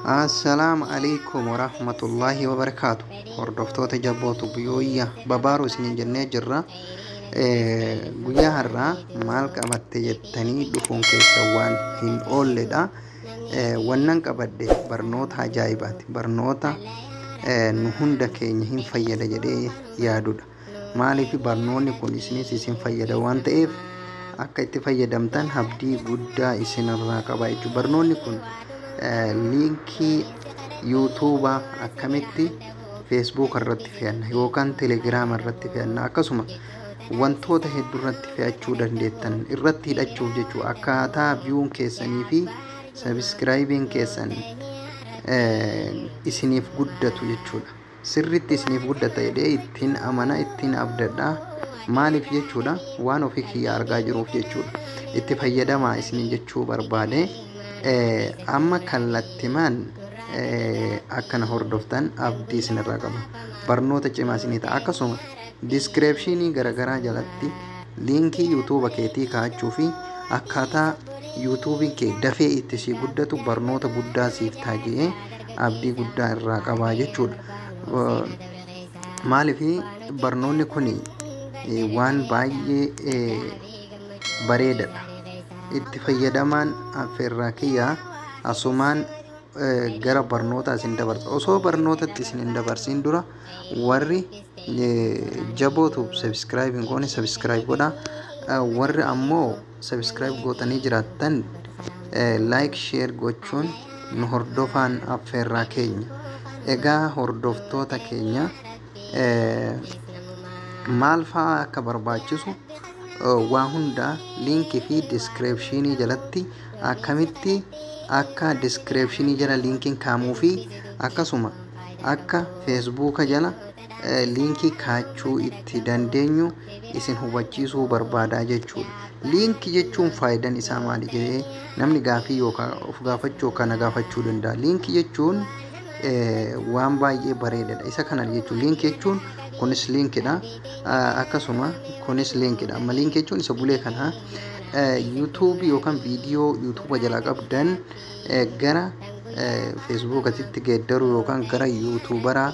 Assalaamu alaikum warahmatullaahi wabarakaatu. Hordoftoota jabbootu biyyoyya babaaruu isiniin jennee jirra. Guyyaa har'aa maal qabatte jettanii dhufuun keessa waan hin oolledha. Wannan qabadhe barnoota ajaa'ibaati. Barnoota nu hunda keenya hin fayyada jedhee yaadudha. Maaliif barnoonni kun isinis isin fayyada waan ta'eef akka itti fayyadamtan abdii guddaa isinirraa qaba jechuudha. Barnoonni kun liinkii yuutuubaa akkamitti feesbuuk irratti fe'anna yookaan telegiraama irratti fe'anna, akkasuma wantoota hedduu irratti fe'achuu dandeettan irratti hidhachuuf jechuudha. Akkaataa viyuun keessanii fi sabiskiraayibiin keessan isiniif guddatu jechuudha. Sirriitti isiniif guddata jedhee ittiin amana, ittiin abdadha. Maaliif jechuudha? Waan ofii kiyya argaa jiruuf jechuudha. Itti fayyadamaa isiniin jechuu barbaade. Amma kallattimaan akkana hordoftan abdii isinirraa qaba. Barnoota cimaa isinii ta'a. Akkasuma diskiripshinii garaagaraa jalatti liinkii yuutuuba keetii kaa'achuu fi akkaataa yuutuubiin kee dafee itti sii guddatu barnoota guddaa siif ta'a jedhee abdii guddaa irraa qabaa jechuudha. Maaliif barnoonni kun waan baay'ee bareedadha. Itti fayyadamaan affeerraa kiyyaa asumaan gara barnoota isin dabarsa. Osoo barnootatti isin hin dabarsin dura warri jabootu sabiskiraayib hin goone sabiskiraayib godhaa. Warri ammoo sabiskiraayib gootanii jiraattan laayik, sheer gochuun nu hordofaan affeerraa keenya. Egaa hordoftoota keenya, maal fa'aa akka barbaachisu waa hundaa liinkii fi diskiripshinii jalatti akkamitti akka diskiripshinii jala liinkiin kaa'amuu fi akkasuma akka feesbuuka jala liinkii kaachuu itti dandeenyu isin hubachiisuu barbaadaa jechuudha. Liinkii jechuun faayidaan isaa maali jedhee namni gaafii yookaan of gaafachuu kana gaafachuu danda'a. Liinkii jechuun waan baay'ee bareedaadha. Isa kana jechuun liinkii jechuun kunis liinkidha. Akkasuma kunis liinkidha. Amma liinkii jechuun isa bulee kana yuutuubii yookaan viidiyoo yuutuuba jalaa qabdan gara feesbuukatitti geeddaruu yookaan gara yuutuubaraa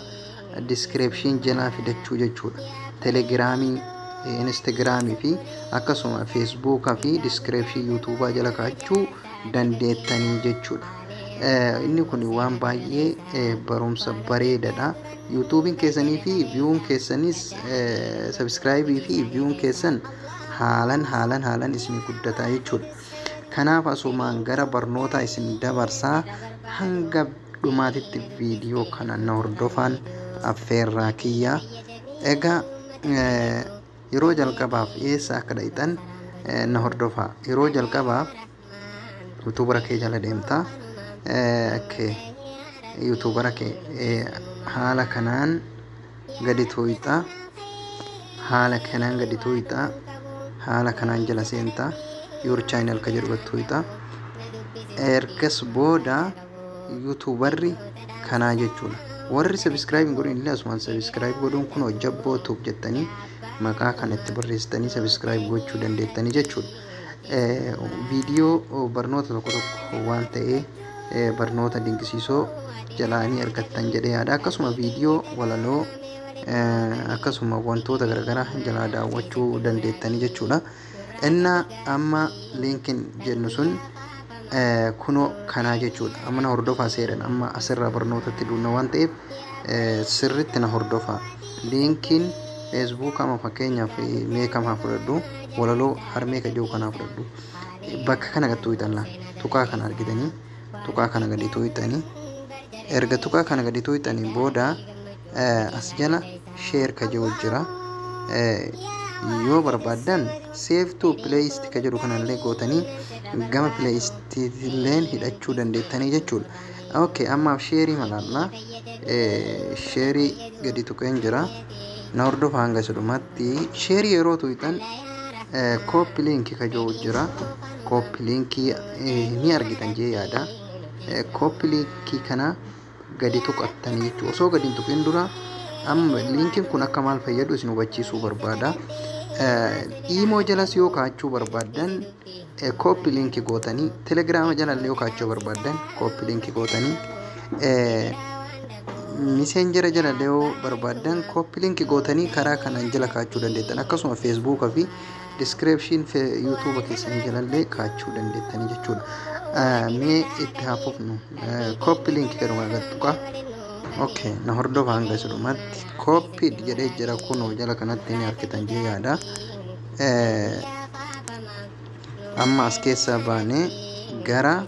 diskiripshin jalaa fidachuu jechuudha. Telegiraamii, instagiraamii fi akkasuma feesbuukaa fi diskiripshin yuutuubaa jala kaa'achuu dandeettanii jechuudha. Inni kun waan baay'ee barumsa bareedaadha. Yuutuubiin keessanii fi viyuun keessanis, sabiskiraayibii fi viyuun keessan haalan haalan haalan isin guddataa jechuudha. Kanaaf asumaan gara barnoota isin dabarsaa, hanga dhumaatitti viidiyoo kana na hordofaan affeerraa kiyyaa. Egaa yeroo jalqabaaf eessa akka dhaqxan na hordofaa. Yeroo jalqabaaf yuutuubara kee jala deemtaa. Yuutuubara kee haala kanaan gadi tuuyixaa. Haala kanaan gadi tuuyixaa. Haala kanaan jala seentaa. Your channel ka jedhu gadi tuuyixaa. Ergas booda yuutuubarri kanaa jechuudha. Warri sabiskiraayib hin godhin illee asumaan sabiskiraayib godhuun kun Jabboo Tube jettanii maqaa kana itti barreessitanii sabiskiraayib gochuu dandeettanii jechuudha. Viidiyoo barnoota tokko tokko waan ta'ee barnoota dinqisiisoo jalaanii argattan jedhee yaada. Akkasuma viidiyoo walaloo, akkasuma wantoota garaagaraa jalaa daawwachuu dandeettanii jechuudha. Inna amma liinkiin jennu sun kunoo kanaa jechuudha. Amma na hordofaa seeran, amma asirraa barnootatti duunna waan ta'eef sirritti na hordofaa. Liinkiin feesbuuk amma fakkeenyaaf mee kamaa fudhadhu, walaloo harmee ka jiru kanaa fudhadhu. Bakka kana gad tuuxan laa, tuqaa kana argitanii, tuqaa kana gadi tuuxanii, erga tuqaa kana gadi tuuxanii booda as jala share ka jiru jira. Yoo barbaaddan save to playlist ka jedhu kanallee gootanii gama playlistiilleen hidhachuu dandeettanii jechuudha. Okay, ammaaf sheerii malaallaa, sheerii gadi tuqeen jira. Na hordofa hanga isa dhumaatti. Sheerii yeroo tuqxan copy liinkii ka jiru jira. Copy liinkii ni argitan jee yaada. Copy liinkii kana gadi tuqattanii jechuudha. Osoo gadi hin tuqin dura amma liinkiin kun akka maal fayyadu isin hubachiisuu barbaada. Iimoo jalas yoo kaa'achuu barbaaddan copy liinkii gootanii, telegiraama jalallee yoo kaa'achuu barbaaddan copy liinkii gootanii, Messenger jala yoo barbaaddan copy link gootanii karaa kanaan jala kaachuu dandeettan. Akkasuma Facebooka fi description YouTubea keessanii jalallee kaachuu dandeettanii jechuudha. Mee itti haa fufnu. Copy link garuma tuqa. Okay, na hordofa hanga isudhumatti. Copy jedhee jira, kunoo jala kanatti ni argitan jee yaada. Amma as keessaa baanee gara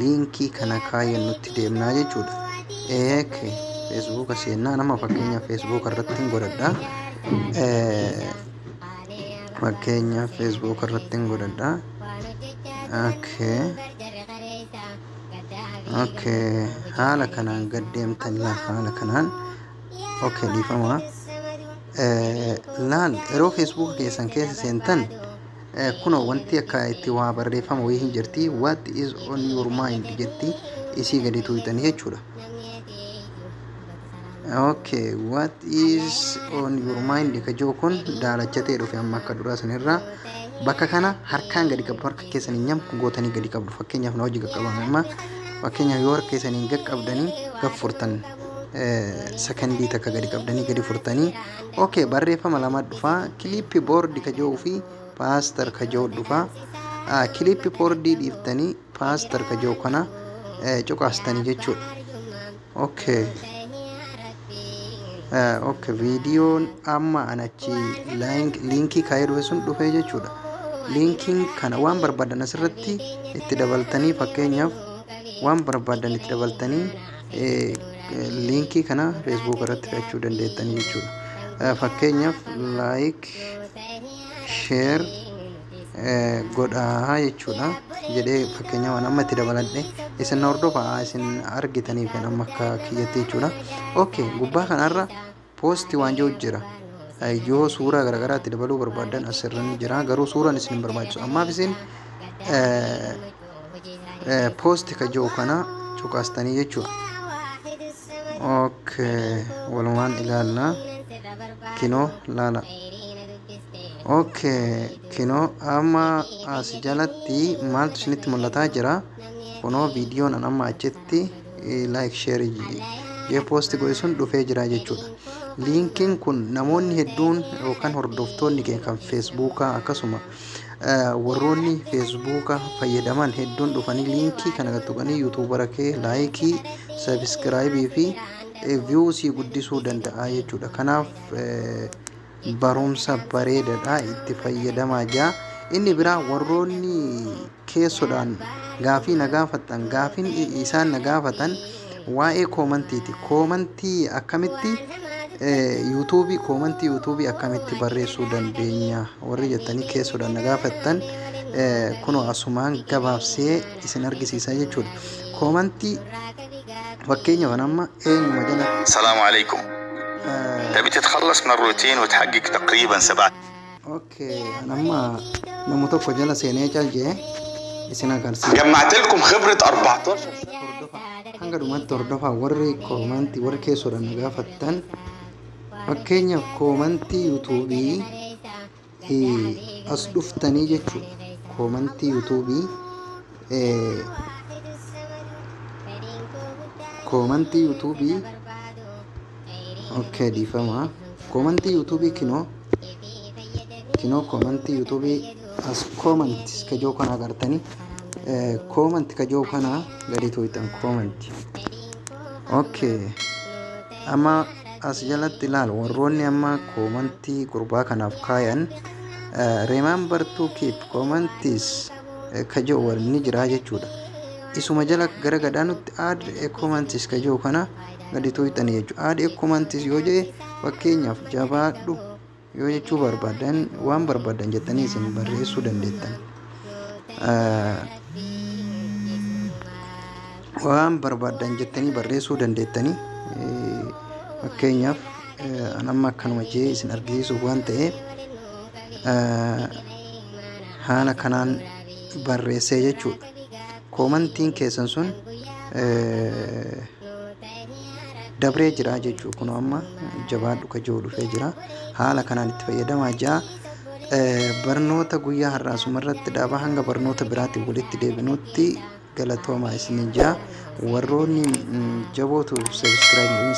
liinkii kana kaayyannutti deemnaa jechuudha. Okay, Facebooka seennaa. Nama fakkeenya Facebooka irratti hin godhadha. Fakkeenya Facebooka irratti hin godhadha. Okay, haala kanaan gad deemtan laal, haala kanaan. Okay, dhiifama. Laal, yeroo Facebooka keessan keessa seentan, kunoo wanti akka itti waa barreeffama wayii hin jirti, "What is on your mind" jetti, isii gadi tuqxanii jechuudha. Okay, "What is on your mind" ka jiru kun daalachatee dhufe. Amma akka duraa sanirraa bakka kana harkaan gadi qabdu, harka keessanii nyam gootanii gadi qabdu. Fakkeenyaaf na hojii qaqqabame. Amma fakkeenyaaf yoo harka keessanii qaqqabdanii gad furtan, sakandii takka gadi qabdanii gadi furtanii, okay, barreeffama lama dhufa, clipboard ka jiruu fi paste ka jiru dhufa. Clipboardii dhiiftanii paste ka jiru kana cuqaastanii jechuudha. Okay, viidiyoon amma an achi liinkii kaa'ee dhufe sun dhufee jechuudha. Liinkiin kana waan barbaadan asirratti itti dabaltanii, fakkeenyaaf waan barbaadan itti dabaltanii, liinkii kana Facebook irratti fe'achuu dandeettanii jechuudha. Fakkeenyaaf like, share godhaa jechuudha jedhee, fakkeenyaaf waan amma itti dabaladhe isin hordofaa, isin argitaniif amma akka kiyyatti jechuudha. Okay, gubbaa kanarra post waan jiru jira. Yoo suuraa garaagaraa itti dabaluu barbaadan asirra ni jira, garuu suuraan isin hin barbaachisu. Ammaaf isin post ka jiru kana cuqaastanii jechuudha. Okay, walumaan ilaalla. Kinoo laala. Okay, kinoo amma as jalatti maaltu isinitti mul'ataa jira? Kunoo viidiyoon an amma achitti like, share jee post godhe sun dhufee jira jechuudha. Liinkiin kun namoonni hedduun yookaan hordoftoonni keenya kan Facebookaa, akkasuma warroonni Facebooka fayyadaman hedduun dhufanii liinkii kana tuqanii YouTubera kee likeii, subscribeii fi viewsii guddisuu danda'a jechuudha. Kanaaf barumsa bareedaadha, itti fayyadamaa jira. Inni biraa, warroonni keessodhaan gaafii na gaafatan, gaafiin isaan na gaafatan waa'ee commentiiti. Commentii akkamitti YouTubeii, commentii YouTubeii akkamitti barreessuu dandeenya warri jettanii keessodhaan na gaafattan, kunoo asumaan gabaabsee isin argisiisa jechuudha. Commentii fakkeenyaaf amma eenyuma jala السلام عليكم. تبي تتخلص من الروتين وتحقق تقريبا 7 Okay, amma nama tokko jala seenee cal jee isin agarsiisa. جمعت لكم خبرة 14 Hordofa, hanga dhumatti hordofaa. Warri commentii, warri keessoodhaan na gaafattan, fakkeenyaaf commentii YouTubeii as dhuftanii jechuudha. Commentii YouTubeii, commentii YouTubeii, okay, dhiifama, commentii YouTubeii, kinoo commentii YouTubeii as comment kajoo kana agartanii, comment kajoo kana gadi tuqxan, comment. Okay, amma as jalatti ilaal, warroonni amma commentii gurbaa kanaaf kaayan, "Remember to keep comments" kajoo ni jira jechuudha. Isuma jala gara gadaanutti "Add a comments" kajoo kana gadi tuqxanii jechuudha. "Add a comments" yoo jedhe, fakkeenyaaf jabaadhu yoo jechuu barbaadan, waan barbaadan jettanii isin barreessuu dandeettan. Waan barbaadan jettanii barreessuu dandeettanii. Fakkeenyaaf an amma akkanuma jee isin argisiisuuf waan ta'eef haala kanaan barreessee jechuudha. Commentiin keessan sun dabree jira jechuudha. Kun amma jabaadhu ka jiru dhufee jira. Haala kanaan itti fayyadamaa jira. Barnoota guyyaa har'aa asumarratti dhaaba, hanga barnoota biraatti walitti deebinutti Galatoomaa isinin jaa. Warroonni jabootu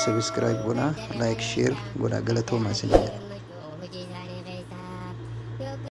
subscribe godhaa, like, share godhaa. Galatoomaa isinin jaa.